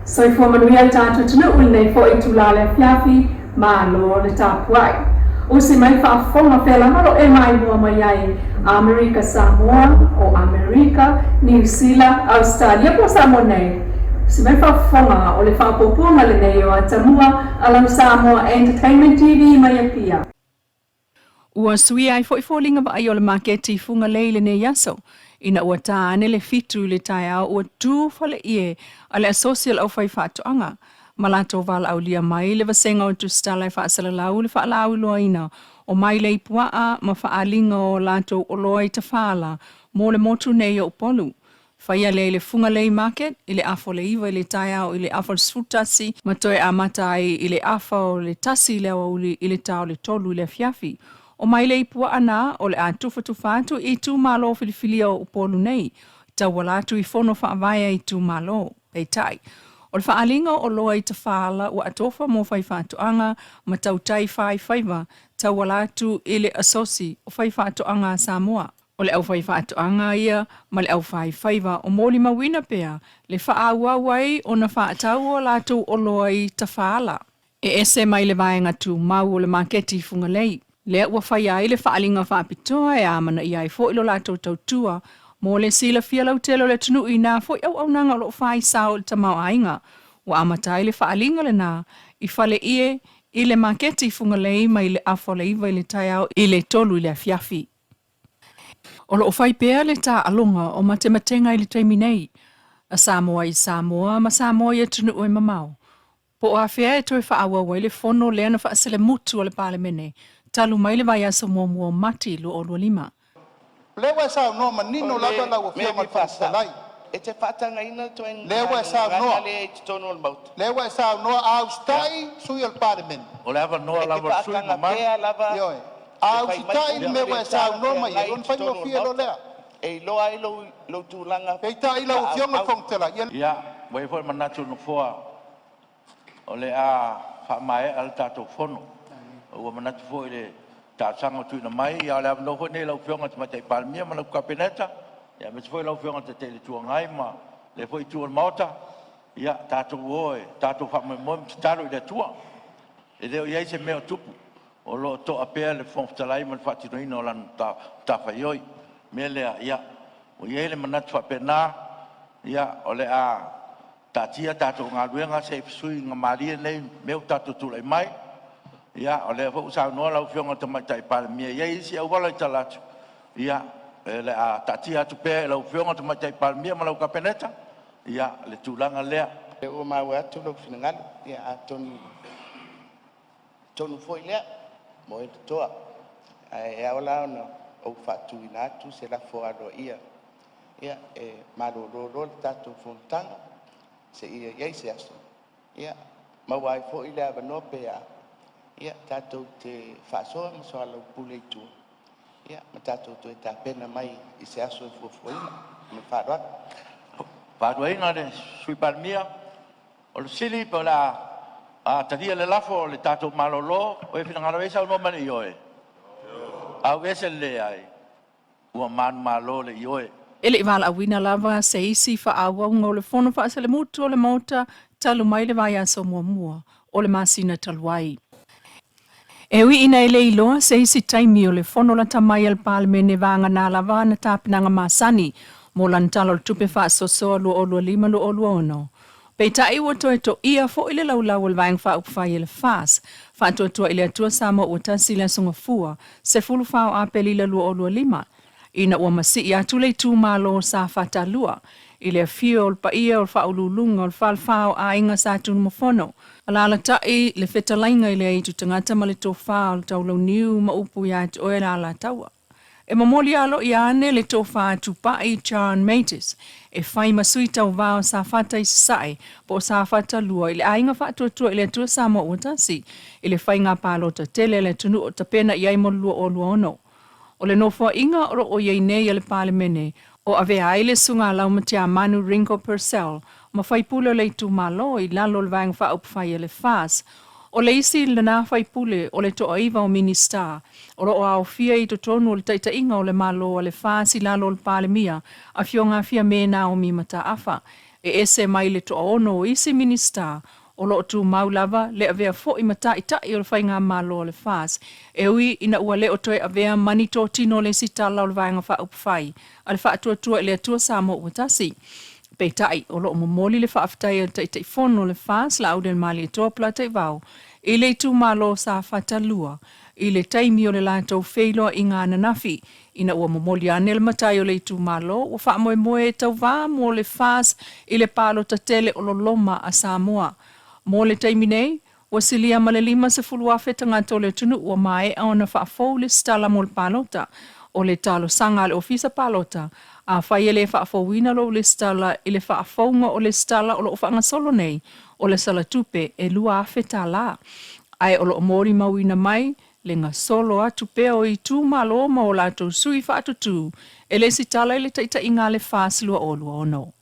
Soifua manuia le tatou atunuu i lenei foi itula o le afiafi, malo le tapuai. Usi mai faafofoga fea lava lo e maimoa mai ai, Amerika Samoa, o Amerika, Niu Sila, Ausetalia po o Samoa nei. Usi mai faafofoga o le faapuapuaga lenei o Atamua a lau Samoa Entertainment TV mai Apia. Ua suia ai foi foliga vaaia o le maketi i Fugalei i lenei aso, ina ua ta ane le 7 i le taeao ua tu faleie a le asosi o le aufaifaatoaga ma latou valaaulia mai le vasega o tusitala e faasalalau le faalauiloaina o mailei puaa ma faaaliga o latou oloa i tafaala mo le motu nei o Upolu. Faia lea i le Fugalei Market i le afa o le 9 i le taeao i le afa o le 11 ma toe amata ai i le afa o le 1 i le aoauli i le ta o le 3 i le afiafi. O mailei puaa na o le a tufatufa atu i itumalo filifilia o Upolu nei, tauala atu i fono faavae a itumalo. Peitai, o le faaaliga o oloa i tafaala ua atofa mo faifaatoaga ma tautai faifaiva tauala atu i le Asosi o Faifaatoaga a Samoa. O le aufaifaatoaga ia ma le aufaifaiva o molimauina pea le faaauau ai ona faatau o latou oloa i tafaala. E ese mai le vaega tumau o le maketi i Fugalei, lea ua faia ai le faaaliga faapitoa e amanaia ai foi lo latou tautua mo le silafia lautele o le atunuu i na foi auaunaga o lo o fai sao i le tamaoaiga. Ua amata ai le faaaliga lena i Faleie i le maketi i Fugalei mai le afa o le 9 i le taeao i le 3 i le afiafi. O lo o fai pea le taaloga o matematega i le taimi nei, a Samoa i Samoa ma Samoa i atunuu e mamao. Po o afea e toe faaauau ai le fono lea na faaselemutu a le Palemene talu mai le vaiaso muamua o Mati 2025. O lea ua e saunoa manino O lava le lau mea Afioga i e le Fofoga faasao, Fetalai. E te faatagaina le ituaiga Lea ua e gagana saunoa, lea i totonu o le Maota? lea ua e saunoa, a usitai sui usufono o le Palemene. O le avanoa E te lava o le sui usufono faataga mamalu. pea lava Ioe. le A fai mai o usitai le upu mea le ua e saunoa mai ai, talafeagai i ona totonu o le faigofie loa Maota. lea. E iloa ai lou tulaga Peitai lau Afioga i le faaauau. Fofoga Fetalai, ia Ia, ua i ai foi le manatu o le Nofoa o le a faamaea le tatou fono. Ua manatu foi i le talosaga ua tuuina mai, a o le avanoa foi lenei i lau Afioga i le Tamaitai Palemia ma lau Kapeneta, aemaise foi lau Afioga i le Taitai o le Itu Agai ma lea foi Itu o le Maota. Ia tatou o e tatou faamoemoe ma tatalo i le Atua. E le o i ai se mea o tupu, o lo o to'a pea le Fofoga Fetalai ma le faatinoina o lana matafaioi. O le mea lea, ia, ua i ai le manatu faapena, ia, o le a taatia a tatou galuega se i fesuiga malie nei mea ua tatou tulai mai. Ia, o lea foi ua saunoa lau Afioga i le Tamaitai Palemia e i ai isi auala i tala atu, ia, o le a taatia atu pea i lau Afioga i le Tamaitai Palemia ma lau Kapeneta le tulaga lea. O lea ua maua atu lou finagalo, ia atonu e tonu foi lea ma oe le toa. Ae ao la ona ou faatuina atu se lafo aloaia e malolo loa le tatou fonotaga seia i ai se aso e maua ai foi le avanoa pe a tatou te faasoa ma soalaupule i tua ma tatou toe tapena mai i se aso e fuafuaina. Ma le faaaloalo. Fautuaina le Sui Palemia, o le fesili pe o le a talia le lafo o le tatou malolo. O e finagalo ai saunoa mai i le ioe. Auese le leai. Ua manumalo le ioe. E le i valaauina lava se isi faaauauga o le fono faaselemutu o le Maota talu mai le vaiaso muamua o le masina talu ai. E ui ina e le iloa se isi taimi o le fono lata mai a le Palemene vagana lava na tapenaga masani mo lana Tala o le Tupe Faasoasoa 2025/2026. Peitai ua toe toia foi le laulau o le Vaega Faaupufai e le FAST, Faatuatua i le Atua Samoa ua Tasi i le Aso Gafua, 14 o Aperila 2025, ina ua masii atu le itumalo o Safata 2 i le afio o le paia o le faauluuluga o le falefa o Aiga Sa Tunumafono, alaalatai le fetalaiga i le Aitu Tagata ma le Tofa o le Taulauniu ma upu ia te oe le Alataua. E momoli aloaia ane le Tofa Tupai John Matis e fai ma sui tauva o Safata i Sasae po o Safata 2 i le Aiga Faatuatua i le Atua Samoa ua Tasi i le faiga palota tele a le atunuu o tapena i ai mo le 2026. O le nofoaiga o lo o i ai nei a le Palemene o avea ai le Susuga Laumatiamanu Ringo Purcell ma faipule o le itumalo i lalo o le Vaega Faaupufai a le FAS. O le isi lena faipule o le toaiva o Minisita o lo o aofia i totonu o le taitaiga o le Malo a le FAS i lalo o le Palemia, Afioga Fiame Naomi Mataafa. E ese mai le toaono o isi Minisita o lo o tumau lava le avea foi ma Taitai o le Faigamalo a le FAS, e ui ina ua le o toe avea ma ni totino o le resitala o le Vaega Faaupufai a le Faatuatua i le Atua Samoa Ua Tasi. Peitai, o lo o momoli le faafetai a le Taitaifono o le FAS, Laaulialemalietoa Polataivao, i le itumalo o Safata 2 i le taimi o le latou feiloaiga ananafi, ina ua momoli ane le matai o le itumalo ua faamoemoe e tauva mo le FAS i le palota tele o loloma a Samoa. Mo le taimi nei, ua silia ma le 50,000 tagata o le atunuu ua maea ona faafou lesitala mo le palota. O le talosaga a le Ofisa Palota, afai e le faafouina lou lesitala i le faafouga o lesitala o lo o faagasolo nei, o le sala tupe e $2,000. Ae o lo o molimauina mai le gasolo atu pea o itumalo ma o latou sui faatutū e lesitala i le taitaiga a le FAS 2026.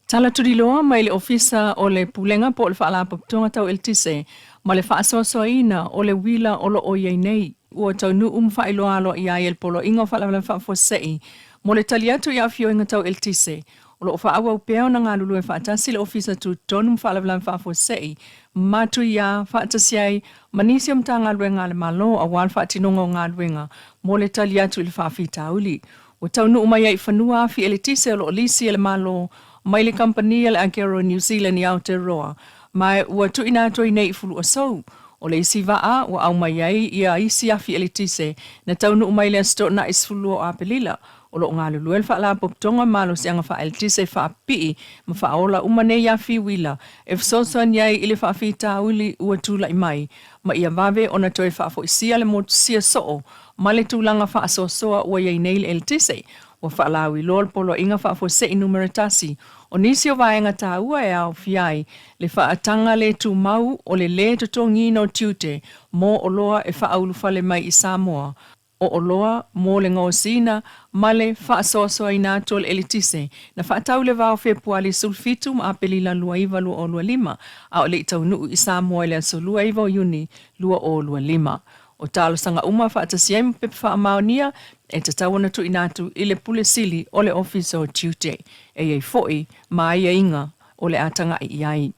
Tala tuliloa mai le Ofisa o le Pulega po o le Faalapotopotoga Tau Eletise ma le faasoasoaina o le uila o lo o i ai nei, ua taunuu ma faailoa aloaia ai e le Poloaiga o Faalavelave Faafuasei mo le tali atu i aafiaga tau eletise. O lo o faaauau pea ona galulue faatasi le Ofisa Tutotonu ma Faalavelave Faafuasei ma Tuiā faatasi ai ma nisi o Matagaluega a le Malo aua le faatinoga o galuega mo le tali atu i le faafitauli. Ua taunuu mai ai i fanua afi eletise o lo o lisi e le Malo mai le kamupani a le Agero New Zealand i Aotearoa, ma ua tuuina atu ai nei i Fuluasou. O le isi vaa ua aumai ai ia isi afi eletise na taunuu mai le Aso Toonai 12 o Aperila. O lo o galulue le Faalapotopotoga Malosiaga Faaeletise e faapipii ma faaola uma nei afi uila e fesoasoani ai i le faafitauli ua tulai mai, ma ia vave ona toe faafoisia le motusia soo ma le tulaga faasoasoa ua i ai nei le eletise. Ua faalauiloa le Poloaiga Faafuasei Numera 1 o nisi o vaega taua e aofia ai le faataga le tumau o le lē totogiina o tiute mo oloa e faaulufale mai i Samoa, o oloa mo le gaosiina ma le faasoasoaina atu o le eletise na faatau i le va o Fepuali 17 ma Aperila 2925, a o le i taunuu i Samoa i le aso 29 o Iuni 2025. O talosaga uma faatasi ai ma pepa faamaonia e tatau ona tuuina atu i le Pule Sili o le Ofisa o Tiute, e i ai foi ma aiaiga o le a tagai i ai.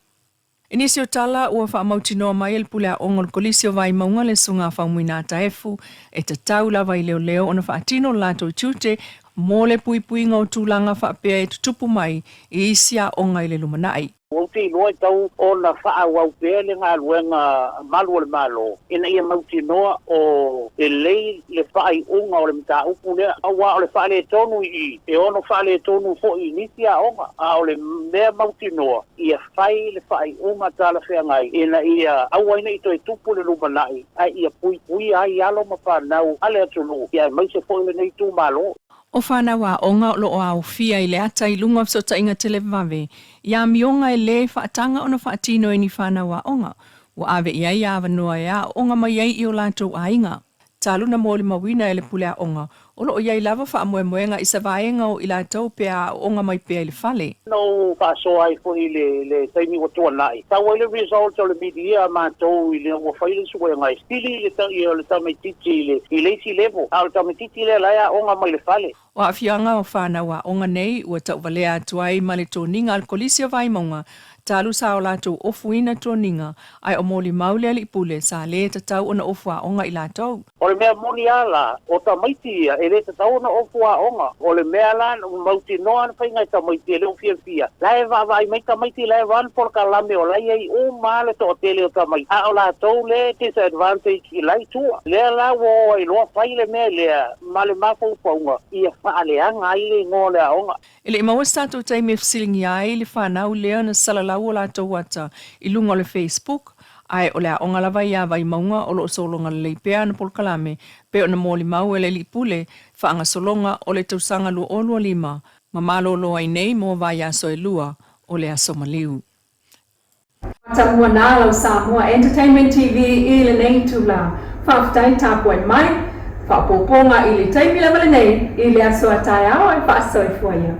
I nisi o tala ua faamautinoa mai e le Pule Aoga o le Kolisi o Vaimauga le Susuga a Faumuina Taefu, e tatau lava i leoleo ona faatino le latou tiute mo le puipuiga o tulaga faapea e tutupu mai i isi aoga i le lumanai. Ou te iloa e tatau ona faaauau pea le galuega malu o le Malo ina ia mautinoa o lelei le faaiuga o le mataupu lea, aua o le faaletonu i i, e ono faaletonu foi i nisi aoga, a o le mea mautinoa, ia fai le faaiuga talafeagai ina ia aua ai ne i toe tupu i le lumanai, ae ia puipuia ai alo ma fanau a le atunuu, aemaise foi lenei itumalo. O fanau aoga o lo o aofia i le ata i luga o fesootaiga televave i amioga e lē faataga ona faatino e ni fanau aoga ua ave i ai avanoa e aooga mai ai i o latou aiga. Talu na molimauina e le pule aoga, o lo o i ai lava faamoemoega i se vaega o i latou pe a aooga mai pea i le fale. Na ou faasoa ai foi i le taimi ua tuanai, tau ai le result o le mid-year a matou ina ua fai le suega e sili le tamaitiiti i le isi level, a o le tamaitiiti lea la e aoga mai le fale. O aafiaga o fanau aoga nei ua tauvalea atu ai ma le toniga a le Kolisi o Vaimauga talu sa o latou ofuina toniga, ae o molimau le alii pule sa lē tatau ona ofu aoga i latou. O le mea moni lava la, o tamaiti ia e le tatau ona ofu aoga. O le mea la na mautinoa le faiga e tamaiti e le o fiafia, la e vaavaai mai tamaiti la e run polokalame o la e i ai uma lava le toatele o tamaiti, a o latou lea e disadvantage i la i tua. Lea la ua o ai loa fai le mea lea ma le mafaufauga ia faaleaga ai le igoa o le aoga. E le i maua se tatou taimi e fesiligia ai le fanau lea na salalau o latou ata i luga o le Facebook, ae o le aoga lava ia a Vaimauga o lo o sologa lelei pea ana polokalame pei ona molimau e le alii pule faagasologa o le tausaga 2025 ma malolo ai nei mo vaiaso e lua o le aso maliu. Matamua nā lau Samoa Entertainment TV i lenei itulā. Faafetai tapuai mai, faaopoopoga i le taimi lava lenei i le aso a taeao ae faasoifua ia.